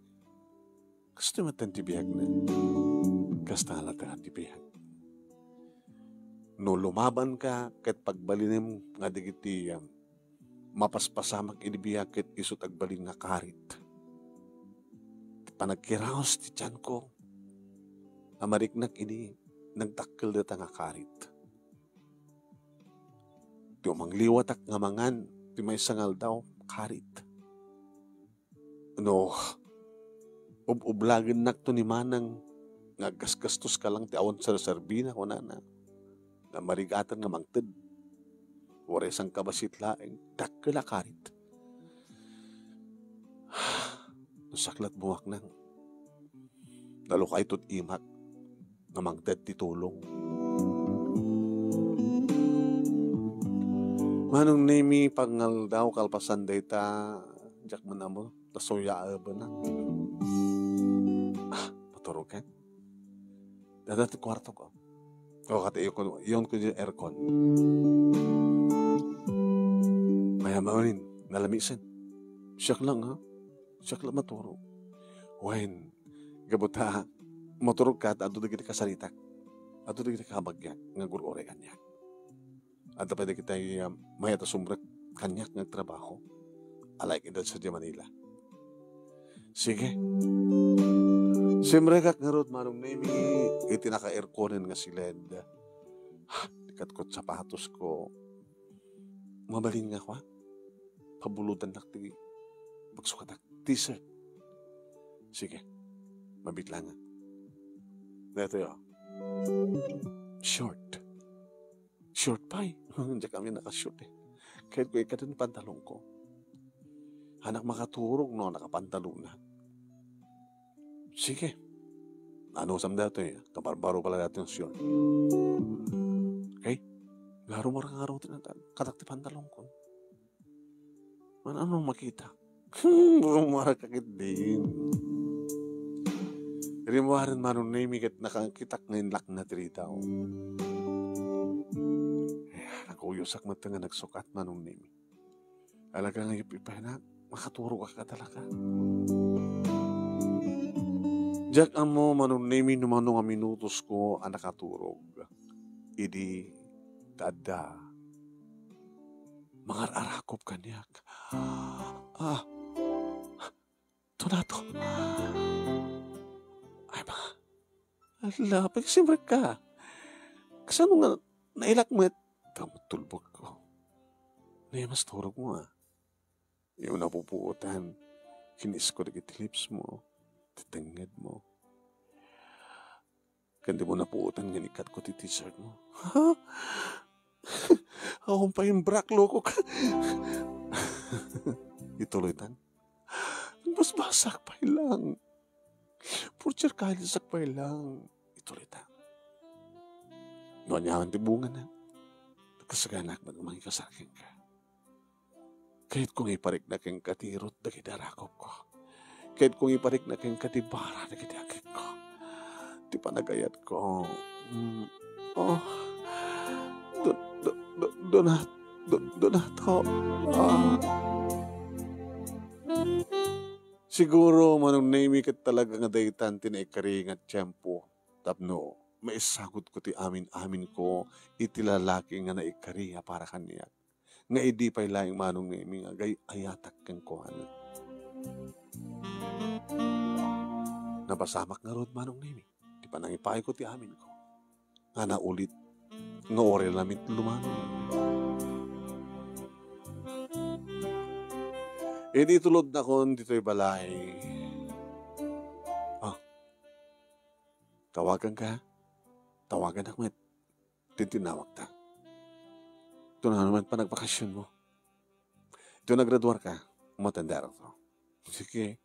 Kastoy met ti biagna. Kasta nga latta ti biag. No lumabanka ket pagbalinem nga dagiti, um, mapaspasamak idi biag ket isut' agbalin nga karit. Ti panagkiraos ti tianko, a mariknak idi nagdakkel dayta nga karit. Ti umangliwatak nga mangan ti maysa nga aldaw, karit. No, ub-ublagennakto ni manang nga aggasgastoska lang ti awan serserbina, kunana. Nga marigaten nga mangted. Uray sangkabasit laeng, dakkel a karit. No saklat bumaknang. Nalukayto ti imak nga mangted ti tulong. Manong Nemi, pangaldaw kalpasan dayta, diak man ammo, ta suyaebenak. Ah, maturog ka? Dada ti kuarto ko. O, kata iyon ko, iyon ko di aircon. Maya manin, nalamisen. Siak lang, ha? Siak lang maturog. Wen, gapu ta, maturog ka, ta adu dagiti kasaritak. Adu dagiti kabagiak, nga gur-uri kaniak. Adda pay dagiti, um, mayat a sumrek kaniak nga agtrabaho. Alaik ida sadiay Manila. Sige. Simrekak ngarud, Manong Nemi, iti naka-airconen nga siled. Ti katkot sapatosko. Mabalin nga kua? Pabulodannak ti pagsukatak. T-shirt. Sige. Mabitlangan. Daytoy, o. Short. Short pay. Diak kami naka-short, e. Kayatko ikkaden pantalonko. Anak makaturog no nakapantalona. Sige. Anusam daytoy, kabarbaro pala daytoy nga short. Okay? Ngarud mo ra ngarud ti natan-, katak ti pantalonko. Man, ano makita? Hmm, bumara ka ketdin. Rimmuaren, Manong Nemi, ket nakakitak nga inlakna ti ridaw. Eh, nakuyosak met nga nagsukat, Manong Nemi. Alaga nga ipipaynak, makaturogak talaga. Diak ammo, Manong Nemi, no mano nga minutosko a nakaturog. Idi ta adda mangar-arakop kaniak. Ah, Donato. Ay, ma. Ala, pagsimrek ka. Kasano nga nailak met? Tama, tulbog ko. Nayamas turog mo, ah. Yung napupuotan, kinis ko dagiti lips mo, ti tengnged mo. Ken di mo napuotan nga inikkat ko ti t-shirt mo. Ha? Awan pay imbrak, loko ka. Ituloy tan. Basbasak pay lang. Purcher kalisak pay lang. Ituloy tan. No aniaman ti bungana, kasaganak met mangikasar kenka. Kayatko nga iparikna kenka ti irut dagiti arakopko. Kayatko nga iparikna kenka ti bara dagiti agekko. Ti panagayatko. Mm. Oh. Do-, do-, do-, Donat-, do-, Donato. Ah. Siguro, Manong Nemi, ket talaga nga daytan ti naikari nga tiempo. Tapno maisagutko ti amin-aminko iti lalaki nga naikari a para kaniak. Nga idi pay laeng, Manong Nemi, nga agay-ayatak kenkuana. Napasamak ngarud, Manong Nemi, ti panangipayko ti aminko. Nga naulit, nga uray lamet lumano. Idi itulodnakon ditoy balay. Ah, tawagan ka? Tawagan ak met. Tintinawag ta. Ito na naman pa nagbakasyon mo. Ito nagraduar ka. Umatanda to. Sige.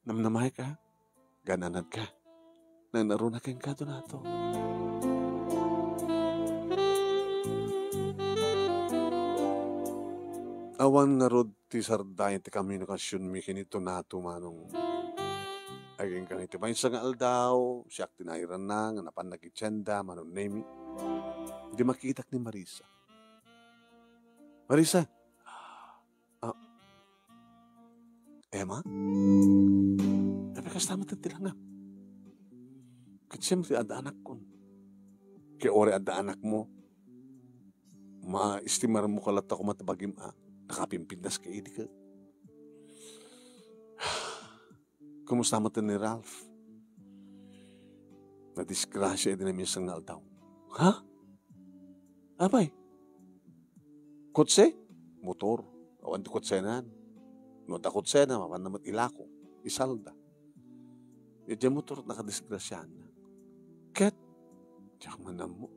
Namnamay ka. Gananad ka. Nanaruna ken ka, Donato. Awan ngarud ti sarday ti komunikasionmi ken ni Donato, Manong. Agingga iti maysa nga aldaw, siak ti nairanna nga napan nagitienda, Manong Nemi. Di makitak ni Marisa. Marisa! Ah, Emma? Ket kasta met ti langam. Ket siempre, adda anakkon. Ket uray adda anakmo, maestimarmo ka latta koma ti bagim a nakapimpintas ka idi ket. Kumusta met ni Ralph? Nadisgrasia iti naminsan nga aldaw. Ha? Apay? Kotse? Motor. Awan ti kotsena. No adda kotsena, mapanna met ilako, isalda. Idiay motor, nakadisgrasiaanna. Ket, diak man ammo.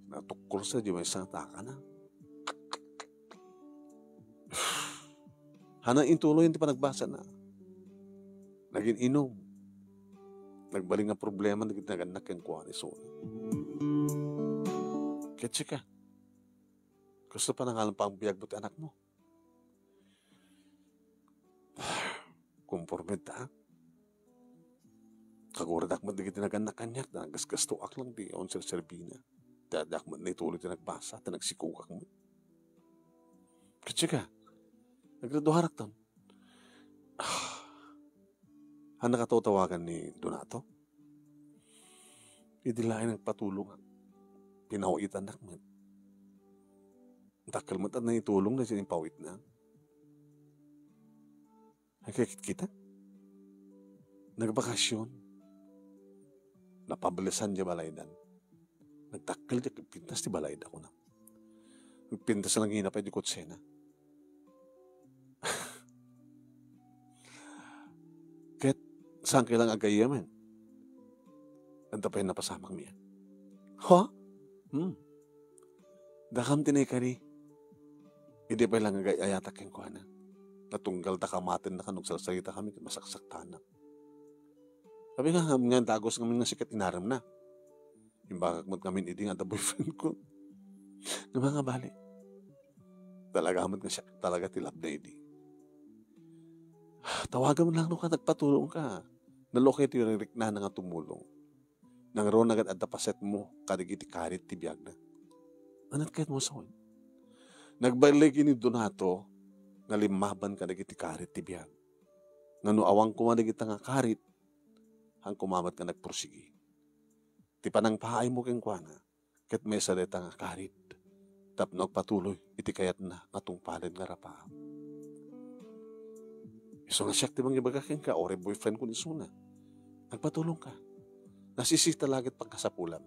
Natukkol sa di maysa nga takana. Hana intuloy ti panagbasana. Nagin-inom. Nagbali nga problema dagiti nagannak kenkuana isuna. Ket sika, kasta pa nangalan pa ang biagmo ti anakmo. Kumporme ta. Kaguradak met dagiti nagannak kaniak, ta naggasgastoak lang ti awan serserbina. Ta addak met naituloy ti nagbasa, ta nagsikogak met. Ket sika, nagraduarakton. Ah, han nakatawtawagan ni Donato? Idi laeng nagpatulongak, pinawitannak met. Dakkel met a naitulong daydi impawitna. Nagkitkita? Nagbakasyon. Napabilisan diay balaydan. Nagdakkel diay agpintas ti balayda, kuna. Agpintas lang ngarud pay diay kotsena. Ket saan kay lang agayyamen? Adda pay napasamak, Mia. Ha? Hmm. Dakam ti naikari. Idi pay lang agay-ayatak kenkuana. Natunggal ta kamatenna ken nagsarsarita kami ket masaksaktanak. Sabi nga, nga dagus ngamin nga sikat inaremna. Imbagak met ngamin idi nga adda boyfriend ko. Nga mga bali. Talaga met nga siak talaga ti labna idi. Tawagan mo lang no ka nagpatulong ka. Nalukay ti riknana nga tumulong. Nangruna ket adda paset mo kadagiti karit ti biagna. Anat kayat mo sawen? Nagbaligi ni Donato nga limmaban kadagiti karit ti biag. Nga no awan koma dagita nga karit, han koma met nga nagpursigi. Ti panangpaay mo kenkuana, ket maysa dayta nga karit tapno agpatuloy iti kayatna nga tungpalen nga rapaap. Isu nga siak ti mangibaga kenka, uray boyfriend ko ni isuna. Agpatulongka. Nasisita la ket pagkasapulam.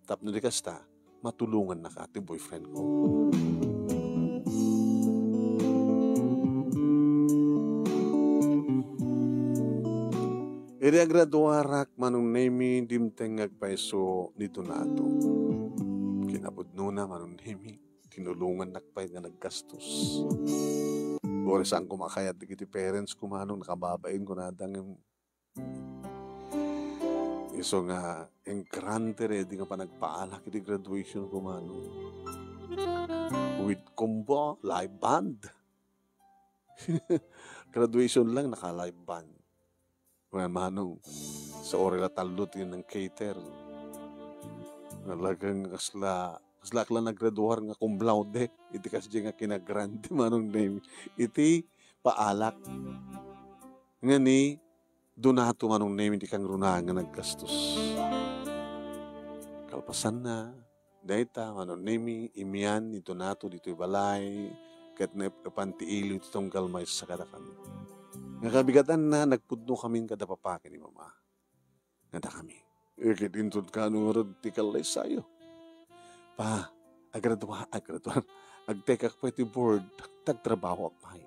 Tapno di kasta, matulongannaka ti boyfriend ko. Idi agraduarak, Manong Nemi, dimteng nga agpayso ni Donato. Kinapudnona, Manong Nemi, tinulongannak pay nga naggastos. Uray saan koma a kayat dagiti parents ko, Manong, nakababain kunada ngem isu nga engrande ready nga panagpaalak iti graduation ko, Manong. With combo, live band. Graduation lang, naka-live band. Nga, Manong, sa uray la tallo ti nang-cater. Talagang kasla, kasla ak la nagraduar nga cum laude. Iti kasdi nga kinagrande, Manong Nemi. Iti paalak. Nga ni Donato, Manong Nemi, ti kangrunaan nga naggastos. Kalpasanna, dayta, Manong Nemi, imian ni Donato ditoy balay, ket naep-epan ti iliw ti tunggal maysa kadakami. Nga kabigatanna, nagpudno kamin kada papa ken ni mama. Nga dakami. Iket inton kano ngarud ti kallaysayo. Pa, agradua-, agradua-, agtekak pay ti board, tagtrabahoak pay.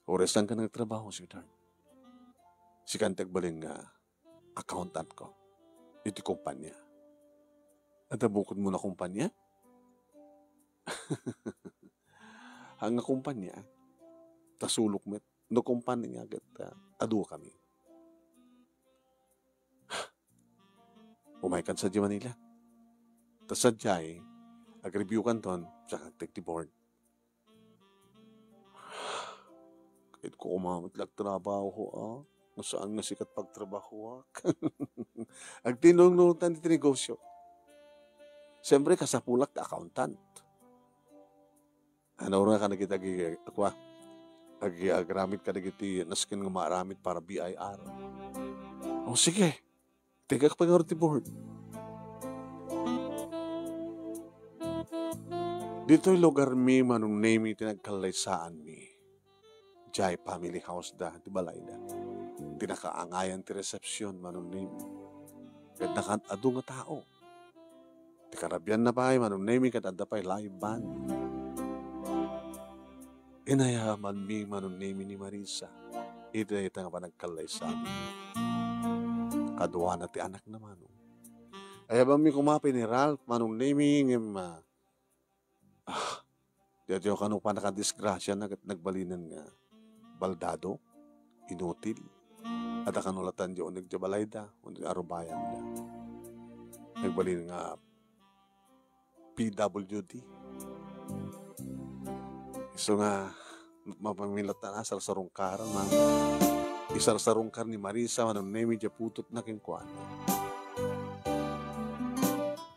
Uray saan ka nagtrabaho, sweetheart? Sikan ti agbalin nga accountant ko iti kumpanya. Adda bukod mo na kumpanya? Haan nga kumpanya, ta sulok met. No kumpanya ket, ah, adu kami. Umaykan sadiay Manila. Ta sadiay, agreview kanton, saka agtek ti board. Ket ko umamat la agtrabaho, ah. Nga saan nga sikat pagtrabahoak. Agtinungnutan iti negosyo. Siyempre, kasapulak ti accountant. Ano nga kadagiti agi-, kua, agi-, agaramid kadagiti nasken nga maaramid para B I R. O, sige. Tekak pay ngarud ti board. Ditoy lugarmi, Manong Nemi, ti nagkallaysaanmi. Diay family house da, ti balayda. Ti nakaangayan ti resepsion, Manong Nemi. Ket nakan-adu nga tao. Ti karabianna pay, Manong Nemi, ket adda pay live band. Inayabanmi, Manong Nemi, ni Marisa iti dayta nga panagkallaysami. Kaduana ti anakna, Manong. Ayabanmi koma pay ni Ralph, Manong Nemi, ngem, ah, ah, daytoy kano pannakadisgrasiana ket nagbalinen nga baldado, inutil. Adda kano latta diay uneg diay balayda, wenno arubayanda. Nagbalin nga P W D. Isu nga, mapamilatta a sarsarungkaran, man. Isarsarungkar ni Marisa, Manong Nemi, diay putotna kenkuana.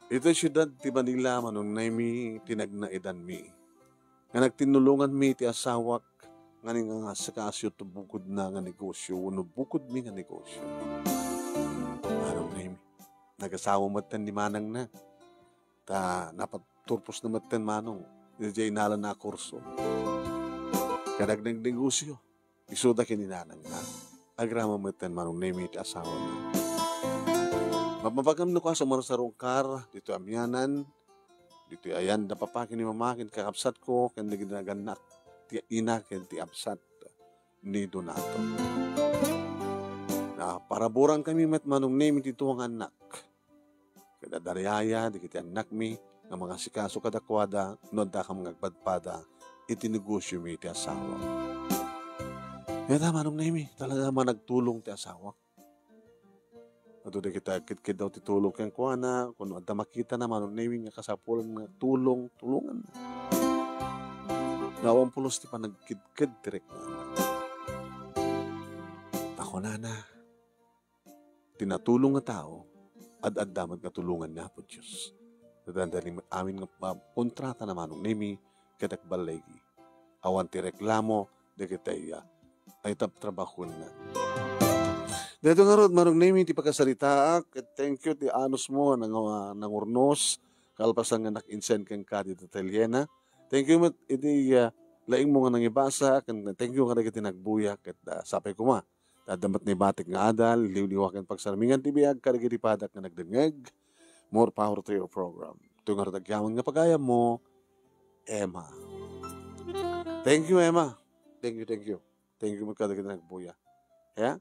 Iti siudad ti Manila, Manong Nemi, tinagna idanmi. Nga nagtinnulonganmi ti asawak, nga ni nga asikaso ti bukodna nga negosio, wenno bukodmi nga negosio. Manong Nemi, nagasawa metten ni manangna. Ta napaturposna metten, Manong, idiay inalana a kurso. Ket nagnegnegosio, isuda ken ni nanangna. Agraman metten, Manong Nemi, ti asawana. Mapmapagamno ka sumarsarungkar, ditoy amianan, ditoy ayan da papa ken ni mama, ken kakabsatko, ken dagiti nagannak, ti ina, ken ti absat ni Donato. Naparaburan kami met, Manong Nemi, ti duangannak. Ket adda dayta dagiti annakmi nga mangasikaso kadakuada no adda nga agpadpada iti negosiomi ti asawa. Ngem, Manong Nemi, talaga managtulong ti asawak. Adu dagiti agkedkedda ti tulong kenkuana, kun adda makitana, Manong Nemi, nga kasapulan nga tulong, tulonganna. Awan pulos ti panagkedked ti riknana. Kunana, ti natulong nga tao, ad-adda met nga tulongan ni Apo Dios. Nadandani met amin nga, ah, kontratana, Manong Nemi, ket agballigi. Awan ti reklamo dagiti, ah, ay tab-, trabahonna. Daytoy ngarud, Manong Nemi, ti pakasaritaak, ket thank you ti anusmo nga nang-, nangurnos, kalpasan nga nag-insend kenka ditoy atelyena. Thank you met iti, ah, laingmo nga nangibasa, ken thank you kadagiti nagbuya, ket, ah, sapay koma. Adda met naibatik nga adal, liwliwa ken pagsarmingan ti biag kadagiti padak nga nagdengngeg. More power to your program. Itoy ngarud agyaman nga pagayammo, Emma. Thank you, Emma. Thank you, thank you. Thank you met kadagiti nagbuya. Ya?